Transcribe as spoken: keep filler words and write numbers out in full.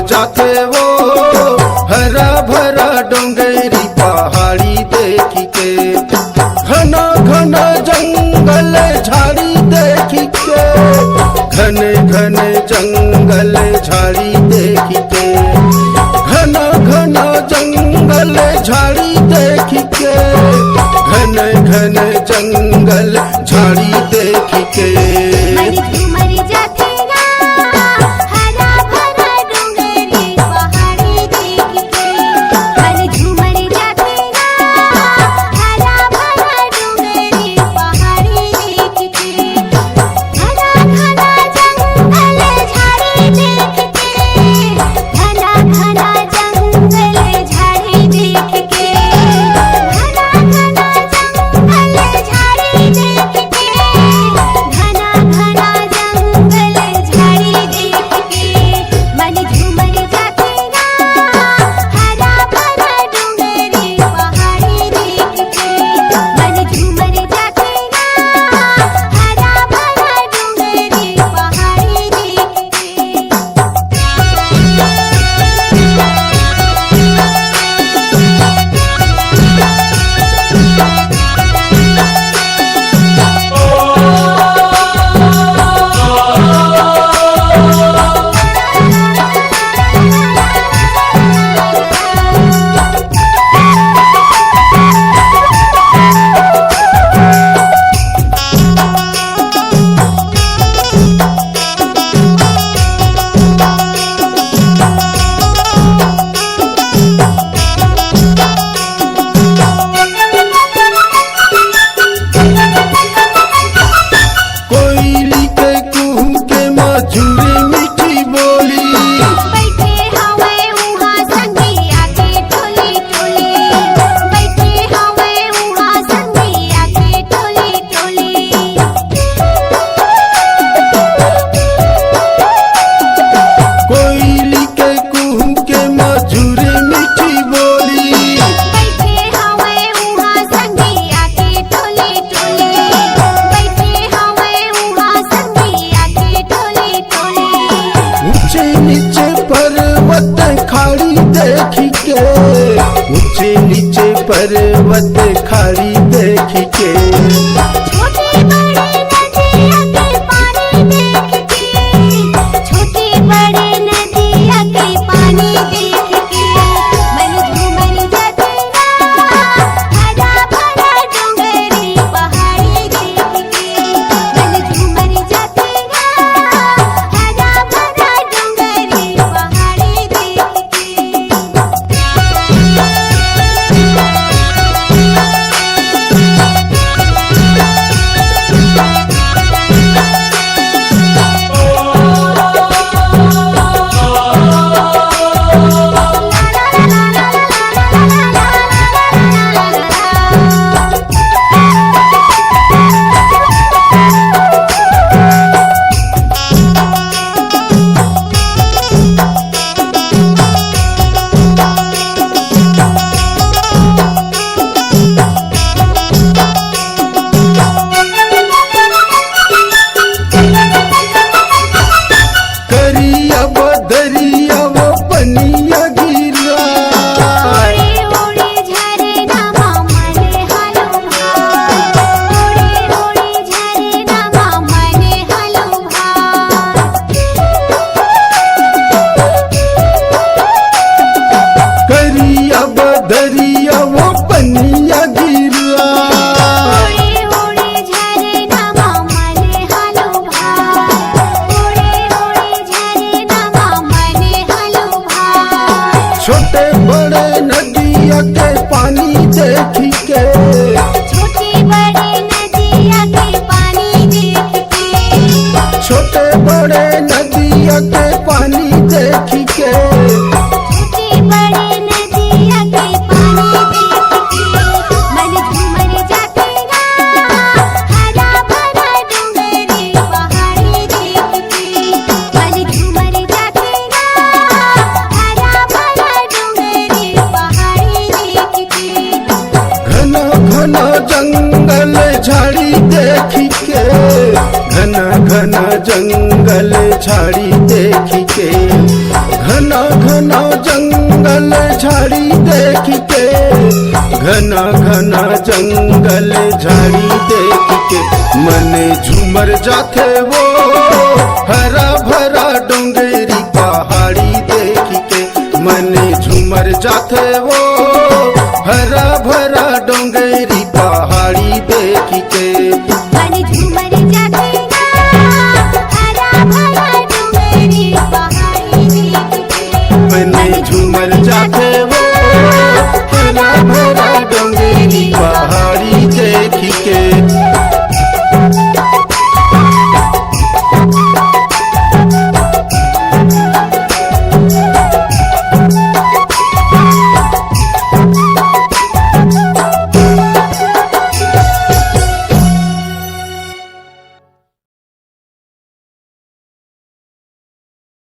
जाथे वो हरा भरा डोंगरी पहाड़ी देखी के, घना घना जंगल झाड़ी देखी के, घने घने जंगल झाड़ी देखी के, घना घना जंगल झाड़ी देखी के, घने घने जंगल झाड़ी देखी के। मन झूमर जाथे गा, हरा भरा डोंगरी पहाड़ी देख के। मन झूमर जाथे गा, हरा भरा डोंगरी पहाड़ी देख के। घना घना जंगल झाड़ी देख के, घना घना जंगल झाड़ी देख के, घना घना जंगल झाड़ी देख के, घना घना जंगल झाड़ी देख के, मन झूमर जाथे गा, हरा भरा डोंगरी पहाड़ी देख के, मन झूमर जाथे गा, हरा भरा डोंगरी पहाड़ी देख के। कोयली के कुहू के मधुर मीठी बोली। बइठे हवय उहाँ संगी आके टोली टोली। बइठे हवय उहाँ संगी आके टोली टोली। कोयली के कुहू के मधुर मीठी बोली। बइठे हवय उहाँ संगी आके टोली टोली। बइठे हवय उहाँ संगी आके टोली टोली। ऊंचे नीचे पर्वत खाड़ी देखी के, ऊंचे नीचे पर्वत खाड़ी देखी के। छोटे बड़े नदिया के पानी देख के, छोटे बड़े नदिया के पानी देख के, मन झूमर जाथे गा, हरा भरा डोंगरी पहाड़ी देख के, मन झूमर जाथे गा, हरा भरा डोंगरी पहाड़ी देख के। करिया बदरिया वो पनिया गिरा। ओड़ी ओड़ी झरना मा मने हलो भार। ओड़ी ओड़ी झरना मा मने हलो भार। करिया बदरिया वो पनिया गिरा। ओड़ी ओड़ी झरना मा मने हलो भार। ओड़ी ओड़ी झरना मा मने हलो भार। छोटे बड़े नदिया के पानी देखी के। छोटे बड़े नदिया के पानी देख के। छोटे बड़े नदिया के पानी देखी के। छोटे बड़े नदिया के पानी देख के। मन झूमर जाथे गा, हरा भरा डोंगरी पहाड़ी देख के। मन झूमर जाथे गा, हरा भरा डोंगरी पहाड़ी देख के। घना घना जंगल झाड़ी देखी के, घना घना जंगल झाड़ी देखी के, घना घना जंगल झाड़ी देख के मन झूमर जाथे वो, हरा भरा डोंगरी पहाड़ी देख के मन झूमर जाथे वो,